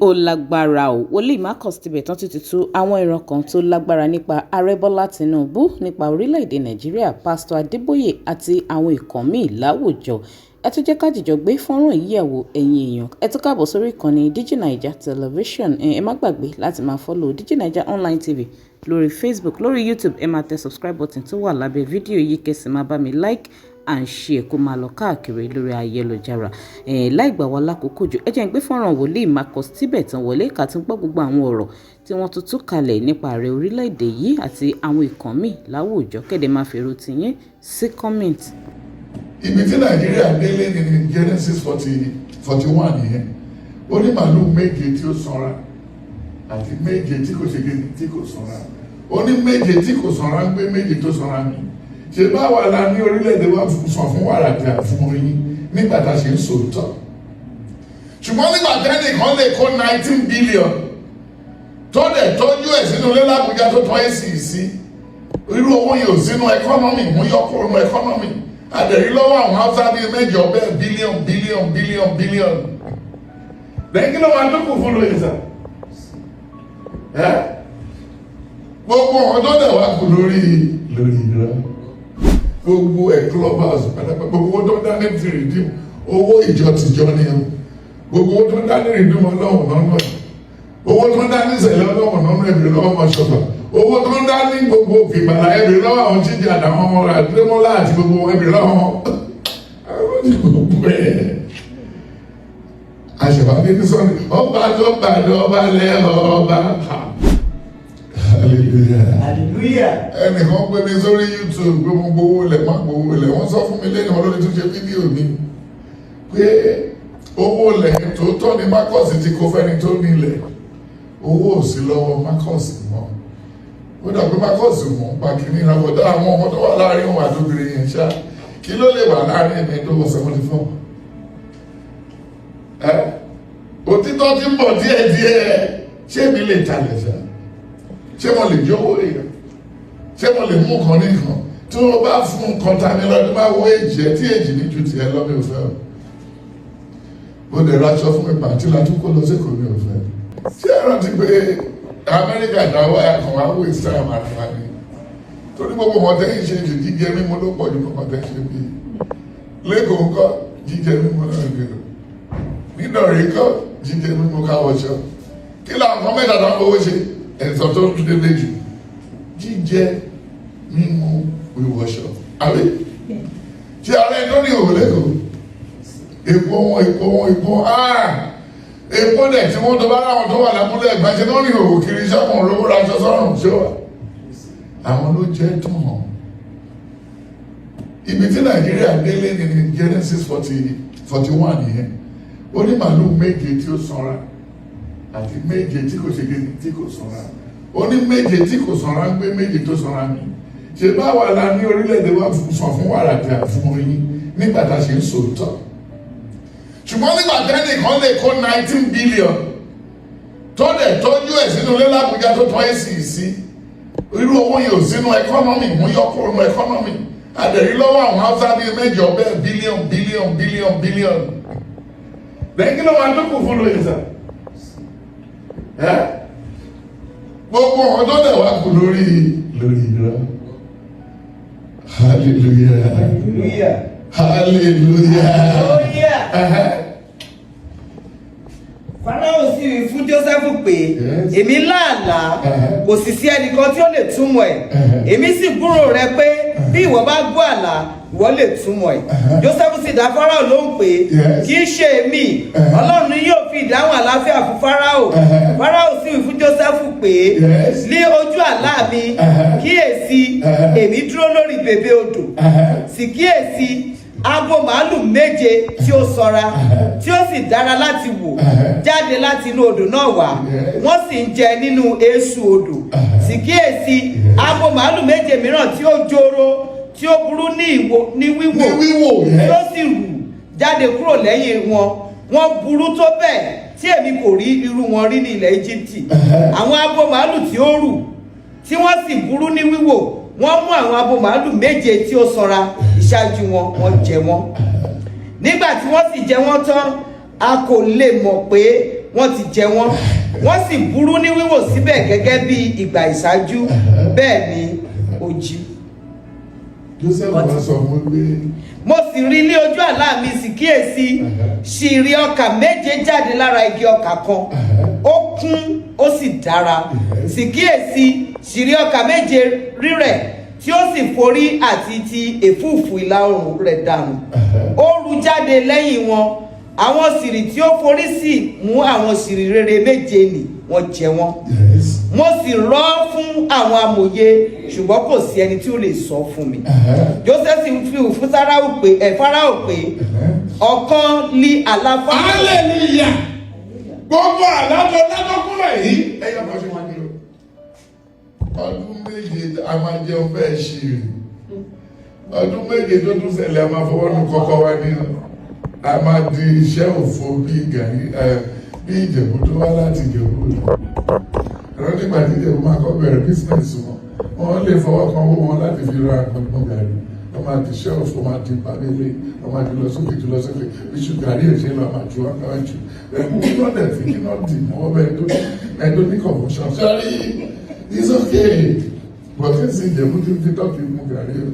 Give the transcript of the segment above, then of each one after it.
Ó lágbára o. Wòlíì Marcus Tibetan tún ti tú àwọn ìran kan tó lágbára nípa Ààrẹ Bọ́lá Tinubu, nípa orílẹ̀-èdè Nàìjíríà, Pásítọ̀ Adébóyè àti àwọn ikọ̀ míì láwùjọ. Ẹ tún jẹ́ ká jìjọ gbé fọ́nrán yìí yẹ̀wò, ẹ̀yin èèyàn. Ẹ tún káàbọ̀ sórí ìkànnì Digi Naija Television. Ẹ má gbàgbé láti máa follow Digi Naija Online TV lórí Facebook, lórí YouTube. Ẹ máa tẹ subscribe button tó wà lábẹ́ fídíò yìí, kẹ́ sì máa bá mi like and share kó máa lọ káàkiri lórí ayélujára. Ẹ láì gbà wá lákòókò jù, ẹ jẹ́ n gbé fọ́nrán Wòlíì Marcus Tibetan wọlé, ká tún gbọ́ gbogbo àwọn ọ̀rọ̀ tí wọ́n tún tú kalẹ̀ nípa ààrẹ orílẹ̀-èdè yìí àti àwọn ikọ̀ míì láwùjọ. Kéde máa fèrò tiyín sí comment. Ibi tí Nàìjíríà délé ní Genesis 40 41 yẹn, ó ní màálù 7 tí ó sanra àti 7 tí kò ṣe kíni, tí kò sanra. Ó ní 7 tí kò sanra ń gbé 7 tó sanra mi. Ṣe báwa la ní orílẹ̀-èdè wa sàn fún wàrà àti àfún oyin nígbà tá a ṣe ń sòótọ́? Ṣùgbọ́n nígbà tẹ́nìkan lè kó 19 billion tó dẹ̀ tọ́jú ẹ̀ sínú ilé l'Ábùjá, tó tọ́ AC sí, irú owó yìí ò sínú economy, mú yọ kúrò nínú economy. Àdẹ̀rí lọ́wọ́ àwọn Haúsá bíi 8 bẹ́ẹ̀, billion, billion, billion, billion. Lẹ́yìn, kí ló máa dúkù fún lóye sà? Ẹ́ gbogbo ọ̀hún tó dẹ̀ wá kù lórí irọ́, gbogbo ẹ̀, clubhouse pátápátá, gbogbo owó tó dá ní ti Redeem, owó ìjọ tìjọ ni o. Gbogbo owó tó dá ní Redeem, ọlọ́run náà, owó tó dá ní sẹ̀lẹ̀, ọlọ́run náà, ẹ̀bìrì lọ́wọ́ ọmọ ṣọ̀fà. Owó tó ń dá ní gbogbo òkè ìgbàlá, ẹ̀bìrì lọ́wọ́ àwọn jíjẹ àtàwọn ọmọ rẹ̀ àdúrómọ́lá àti gbogbo, ẹ̀bìrì lọ́wọ́ wọn. Àwọn ti gbogbo ẹ̀ àṣẹ̀wádé ní sọ́ni ọba tó gbàdọ̀ ọba lẹ́ ọba. Hallelujah. Hallelujah. Ẹnìkan pè mí sórí YouTube pé mo gbowó lẹ̀, má gbowó lẹ̀. Wọ́n sọ fún mi lẹ́nu wọn lórí tún ṣe fídíò mi pé owó lẹ̀ tòótọ́ ni Marcus ti kó fẹ́ni tó nílẹ̀. Owó ò sí lọ́wọ́ Marcus mọ́. Ó dà pé Marcus mọ̀ ń pa kínní ìràwọ̀dá àwọn ọmọ tó wà láàrin òun àdóbìnrin yẹn ṣá. Kí ló lè wà láàrin ẹ̀mí tó wọ 74? Ẹ òtítọ́ ti ń bọ̀ díẹ̀díẹ̀. Ṣé mi lè talẹ̀ ṣá? Ṣé mo lè jówó èèyàn? Ṣé mo lè mú nǹkan ní nǹkan tí wọ́n bá fún nǹkan ta mi lọ́dún bá wo èjì ẹ tí èjì ní ju tiẹ̀ lọ? Mi ò fẹ́ o. Ó lè raṣọ fún mi pàtí la tún kó lọ sí kò mi ò fẹ́. Ṣé ẹ rántí pé Amẹ́ríkà dáwọ́ ẹ̀kan wá wò ìsáyà máa fa ni? Torí gbogbo wọn tẹ́ ń ṣe jù, jíjẹ mímu ló pọ̀ jù. Nǹkan tẹ́ ń ṣe bí lẹ́kọ̀ọ́ ńkọ́? Jíjẹ mímu náà ni o. Nídọ̀rí ńkọ́? Jíjẹ mímu, káwọṣọ. Kí làwọn kan mẹ́ta tó ń fowó ṣe ẹ̀sọ́ tó ń délé jù? Jíjẹ, mímu, wíwọṣọ, àbí? Ṣé ara ẹ̀ tó ní òwò lẹ́kọ̀ọ́? Èpo wọn, èpo wọn, èpo, èpo dẹ̀ tí wọ́n tó bá ráwọn tó wà lábúlé ẹ̀gbá ṣe tó ní òwò kiri sọ́kùn olówó raṣọ sọ́rùn. Ṣé wà àwọn ló jẹ́ tó hàn? Ibi tí Nàìjíríà délé ní Genesis 40 41 yẹn, ó ní màálù 7 tí ó sanra àti 7 tí kò ṣe kíni, tí kò sanra. Ó ní 7 tí kò sanra ń gbé 7 tó sanra mi. Ṣe báwa la ní orílẹ̀-èdè wa sàn fún wàrà àti àfún oyin nígbà tá a ṣe ń sòótọ́? Ṣùgbọ́n nígbà tẹ́nìkan lè kó 19 billion tó dẹ̀ tọ́jú ẹ̀ sínú ilé l'Ábùjá, tó tọ́ AC sí, irú owó yìí ò sínú economy, mú yọ kúrò nínú economy. Àdẹ̀rí lọ́wọ́ àwọn Haúsá bíi 8 bẹ́ẹ̀, billion, billion, billion, billion. Lẹ́yìn, kí ló máa dúkù fún lóye sà? Ẹ́ gbogbo ọ̀hún tó dẹ̀ wá kù lórí irọ́. Hallelujah. Hallelujah. Hallelujah. Hallelujah. Fáráò sì wí fún Jósẹ́fù pé, "Èmi lá àlá, kò sì sí ẹnìkan tí ó lè túmọ̀ ẹ̀. Èmi sì gbúrò rẹ pé bí ìwọ bá gbọ́ àlá, ìwọ lè túmọ̀ ẹ̀." Jósẹ́fù sì dá Fáráò lóhùn pé, "Kì í ṣe èmi. Ọlọ́run ni yóò fi ìdáhùn àlàáfíà fún Fáráò." Fáráò sì wí fún Jósẹ́fù pé, "Ní ojú àlá mi, kíyèsí, èmi dúró lórí bèbè odò. Sì kíyèsí, abo màálù 7 tí ó sanra, tí ó sì dára láti wò, jáde láti inú odò náà wá. Wọ́n sì ń jẹ nínú eéṣú odò. Sì kíyèsí, abo màálù 7 mìíràn tí ó joro, tí ó burú ní ìwò ní wíwò, Ní wíwò, tí ó sì rù jáde kúrò lẹ́yìn wọn. Wọ́n burú tó bẹ́ẹ̀ tí èmi kò rí irú wọn rí ní ilẹ̀ Íjíbítì. Àwọn abo màálù tí ó rù, tí wọ́n sì burú ní wíwò, wọ́n mú àwọn abo màálù 7 tí ó sanra ìṣáájú wọn, wọ́n jẹ wọ́n. Nígbà tí wọ́n sì jẹ wọ́n tán, a kò lè mọ̀ pé Wọ́n ti jẹ wọ́n, wọ́n sì burú ní wíwò síbẹ̀ gẹ́gẹ́ bí ìgbà ìṣáájú. Bẹ́ẹ̀ ni ó jí. Joseph wá sọ fún pé Mo sì rí ní ojú àlá mi, sì kíyèsí, ṣìrì ọkà méje jáde lára igi ọkà kan, ó kún, ó sì dára. Sì kíyèsí, ṣìrì ọkà méje rírẹ̀ tí ó sì forí àti ti ẹ̀fúùfù ìlà oòrùn rẹ̀ dànù, ó ru jáde lẹ́yìn wọn. Àwọn ṣìrì tí ó forí sì mú àwọn ṣìrì rere méje nì, wọ́n jẹ wọ́n. Mo sì rọ́ fún àwọn amòye, ṣùgbọ́n kò sí ẹni tí ó lè sọ fún mi. Joseph fi fún Fáráò pé ẹ Fáráò pé ọ̀kan li àlá Fáráò. Hallelujah! Gbogbo àlájọ lágbọ́kúnlẹ̀ yìí, ẹyọ kan ṣe wọ́n ní o. Ọdún 7 a máa jẹun bẹ́ẹ̀ ṣe rè. Ọdún 7 tó tún ṣẹlẹ̀, a máa fọwọ́ nu kọ́kọ́ wá ní o. A máa di iṣẹ́ òfo bí gàrí ẹ bí Ìjẹ̀bú tó wá láti Ìjẹ̀bú. Ẹ̀rọ nígbà tí Ìjẹ̀bú máa kọ́ bẹ̀rẹ̀ business wọn, wọ́n lè fọwọ́ kan owó wọn láti fi ra nǹkan gàrí. Wọ́n máa di iṣẹ́ òfo, máa di pàdélé, wọ́n máa di lọ sókè, jù lọ sókè. Iṣu gàrí èṣe lọ máa ju wọn náà jù. Kí náà dẹ̀ fi kí náà dì mọ́ bẹ́ẹ̀ tó ẹ̀ tó ní confusion. Sorry, it's okay. But kí n sì Ìjẹ̀bú ti fi tọ́kì mú gàrí o.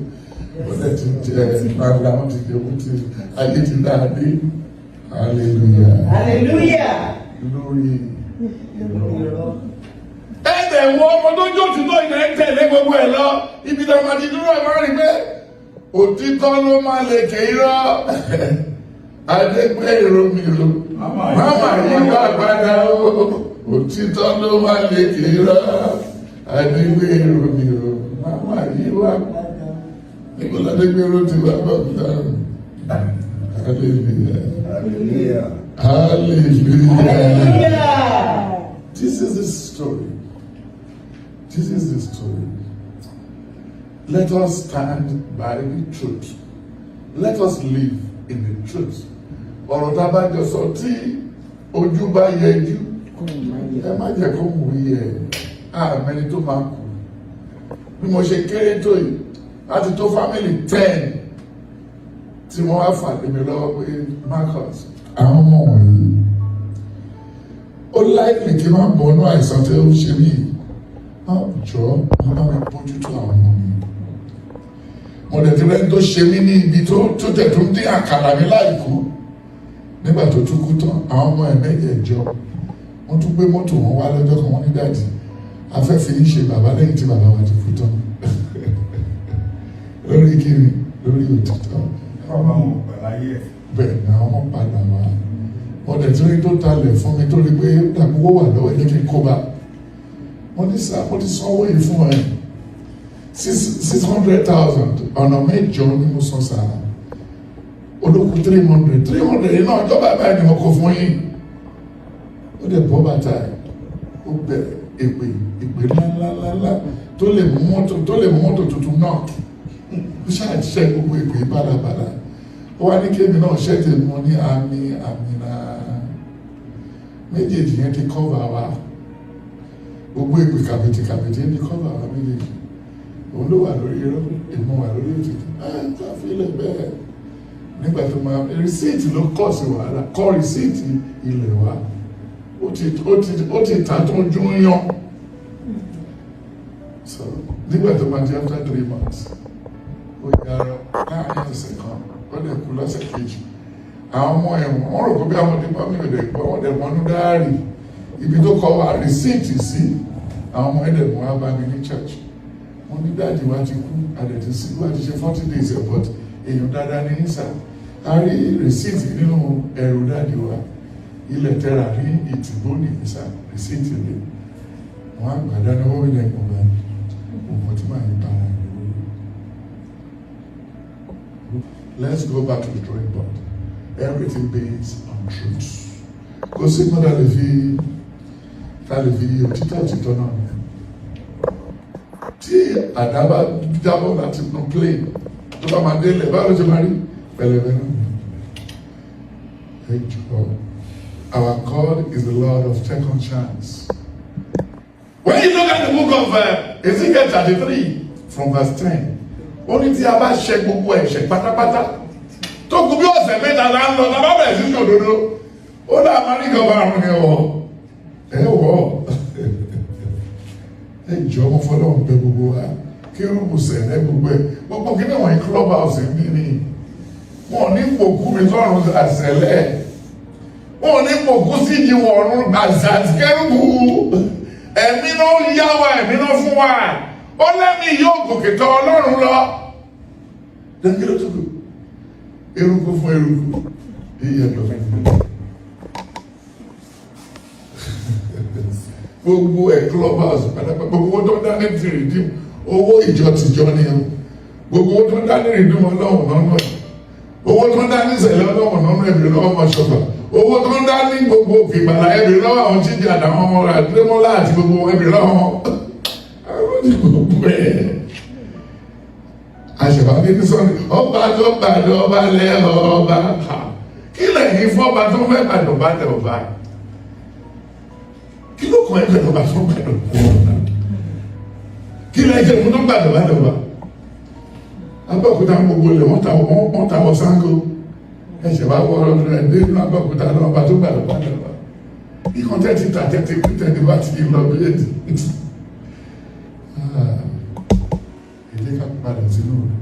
Wọ́n dẹ̀ ti jẹ gbangba, wọ́n ti jẹ̀bú ti ayé ti dáa dé. Hallelujah. Hallelujah. Lórí irọ́. Ẹ̀ẹ́dẹ̀ wọ ọmọ tó jó òtítọ́ ilẹ̀ ń tẹ̀lé gbogbo ẹ̀ lọ. Ibi tí a máa ti dúró, ẹ̀ máa rí pé òtítọ́ ló máa lè ké irọ́. Adégbé ìròmí o. Máma yí wá padà o. Òtítọ́ ló máa lè ké irọ́. Adégbé ìròmí o. Máma yí wá padà. Níbo ládégbé ìró ti wá bọ̀ dáhùn? Hallelujah. Hallelujah. Hallelujah. Hallelujah. This is the story. This is the story. Let us stand by the truth. Let us live in the truth. Ọ̀rọ̀ tá a bá jọ sọ, tí ojú bá yẹjú, ẹ má jẹ́ kó mú yẹ àmẹ́ni tó máa kú. Bí mo ṣe kéré tó yìí, láti tó family 10 tí wọ́n wá fà lé mi lọ́wọ́ pé, "Marcus, àwọn ọmọ wọ̀nyí, ó láìpẹ́ kí n má bọ̀nú àìsàn tí ó ń ṣe mí, má jọ, má bá mi bójútó àwọn ọmọ mi." Mo dẹ̀ ti rẹ́ni tó ṣe mí ní ibi tó tẹ̀ tó ń dín àkàrà mi láìkú. Nígbà tó tún kú tán, àwọn ọmọ ẹ̀ mẹ́jẹ̀ẹ̀jọ, wọ́n tún gbé mọ́tò wọn wá lọ́jọ́ kan. Wọ́n ní, "Daddy, afẹ́fẹ́ yìí ṣe bàbá lẹ́yìn tí bàbá wa ti kú tán." Lórí kíni? Lórí òtítọ́. Bàbá wọn ò gbà láyé ẹ̀. Bẹ́ẹ̀ ni, àwọn ọmọ padà wá. Wọ́n dẹ̀ tí rí tó talẹ̀ fún mi tó rí pé dàgbówó wà lọ́wọ́ ẹ̀, kí n kó bá wọ́n ní sá, mo ti sanwó yìí fún ẹ, 600,000, ọ̀nà mẹ́jọ ni mo san sáà, olókùn 300 300 yìí náà, ọjọ́ báyìí ni mo kó fún yín. Ó dẹ̀ bọ́ bàtà ẹ̀, ó bẹ̀rẹ̀ èpè, èpè ńláńláńlá tó lè mú mọ́tò tuntun náà. Ó ṣáà ṣe gbogbo èpè bálabàlà. Ó wá ní kémi náà ṣẹ́ tèmi. Mo ní àmì, àmì náà méjèèjì yẹn ti cover wa. Gbogbo èpè kàbìtì kàbìtì yẹn ti cover wa méjèèjì. Òun ló wà lórí irọ́, èmi wà lórí òtítọ́. Ẹ̀ ká fílẹ̀ bẹ́ẹ̀. Nígbà tó máa receipt ló kọ̀ sí wàhálà, kọ́ receipt ilẹ̀ wa, ó ti ta tó jú ń yán. So nígbà tó máa di after 3 months, ó yára láàrin ọ̀sẹ̀ kan, ó dẹ̀ kú lọ́sẹ̀ kejì. Àwọn ọmọ ẹ̀wọ̀n, wọ́n rò pé bí àwọn dípọ̀ mi ò dẹ̀ gbọ́, wọ́n dẹ̀ mọ́nú diary ibi tó kọ wá receipt sí. Àwọn ọmọ ẹ̀dẹ̀ mọ́ wá bá mi ní church. Wọ́n ní, "Daddy wa ti kú, àdẹ̀tí sí wá ti ṣe 40 days ẹ̀, but èèyàn dáadáa ní nísà. A rí receipt nínú ẹrù daddy wa, ilẹ̀ tẹ́ra ní ìtìbó ní ìsà, receipt rẹ̀." Wọ́n á gbà dáná, wọ́n wí lẹ́yìn ọ̀gá òun tí màá yí para rẹ̀ lórí. Let's go back to the drawing board. Everything based on truth. Kò sí kọ́ tá lè fi òtítọ́, òtítọ́ náà ni. Tí àdá bá jábọ́ láti inú plane, tó bá máa délẹ̀, báwo ló ṣe máa rí? Pẹ̀lẹ́pẹ̀lẹ́ náà. Ẹ jọ̀ọ́, our God is the Lord of second chance. When you look at the book of Ezekiel 33 from verse 10, ó ní tí a bá ṣe gbogbo ẹ̀ṣẹ̀ pátápátá tó kù bí ọ̀sẹ̀ 3 là ń lọ, tá a bá bẹ̀rẹ̀ sí ṣòdodo. Ó dá Amẹ́ríkà ọba àrùn ni ọ ẹ wọ ẹ jọ ọmọ fọlọ́run bẹ gbogbo wa. Kérúbù, sẹ̀lẹ̀, gbogbo ẹ, gbogbo kí ni wọ́n club house ń bí ni. Wọn ní pòkú mi sọ̀rùn àṣẹlẹ̀, wọn ní pòkú sí ìwọ̀rùn àṣà àti kérúbù. Ẹ̀mí náà yá wa, ẹ̀mí náà fún wa. Ó lẹ́mí yóò gòkè tọ̀ Ọlọ́run lọ. Kí ló tún kù? Eruku fún eruku, iyẹ̀pẹ̀ fún gbogbo ẹ̀. Club house pátápátá, gbogbo owó tó ń dá ní ti Redeem, owó ìjọ tìjọ ni o. Gbogbo owó tó ń dá ní Redeem, Ọlọ́run náà, owó tó ń dá ní sẹ̀lẹ̀, Ọlọ́run náà, ẹ̀bìrì lọ́wọ́ mọ̀ṣọ́fà. Owó tó ń dá ní gbogbo òkè ìgbàlá, ẹ̀bìrì lọ́wọ́ àwọn chíjì àtàwọn ọmọ rẹ̀ àdémọ́lá àti gbogbo, ẹ̀bìrì lọ́wọ́ wọn. Àwọn ti gbogbo ẹ̀ àṣẹ̀wádé ní sọ́ni ọba tó gbàdọ̀ ọba lẹ́ ọba. Kí lẹ́yìn fọ́ba tó fẹ́ gbàdọ̀ bá lẹ̀ ọba? Kí ló kàn ẹ́ pẹ̀lú ọba tó gbàdọ̀ ọba? Kí lẹ́yìn jẹ́ fún tó gbàdọ̀ bá lẹ̀ ọba? Abẹ́òkúta, gbogbo ilẹ̀ wọ́n ta wọ Ṣàngó. Ẹ̀ṣẹ̀ wá wọ ẹ̀ dé inú Abẹ́òkúta náà, ọba tó gbàdọ̀ bá lẹ̀ ọba. Ìkan tẹ́tí ta tẹ́tí tẹ́tí bá ti lọ bí èdè. Ẹ jẹ́ ká padà sínú òdodo.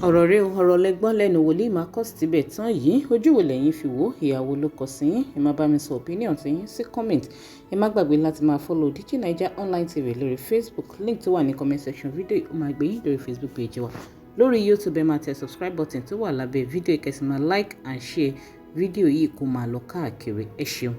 Ọ̀rọ̀ rẹ o, ọ̀rọ̀ lẹ́gbọ́n lẹ́nu wòlíì Marcus tibẹ̀ tán yìí. Ojú wo lẹ́yìn fi wò? Ìyàwó ló kọ sí yín. Ẹ má bá mi sọ opinion tí yín sí comment. Ẹ má gbàgbé láti máa follow DJ Naija Online TV lórí Facebook. Link tó wà ní comment section fídíò, ó máa gbé yín lórí Facebook page wa. Lórí YouTube, ẹ máa tẹ subscribe button tó wà lábẹ́ fídíò, kẹ́ sì máa like and share fídíò yìí kó máa lọ káàkiri. Ẹ ṣeun.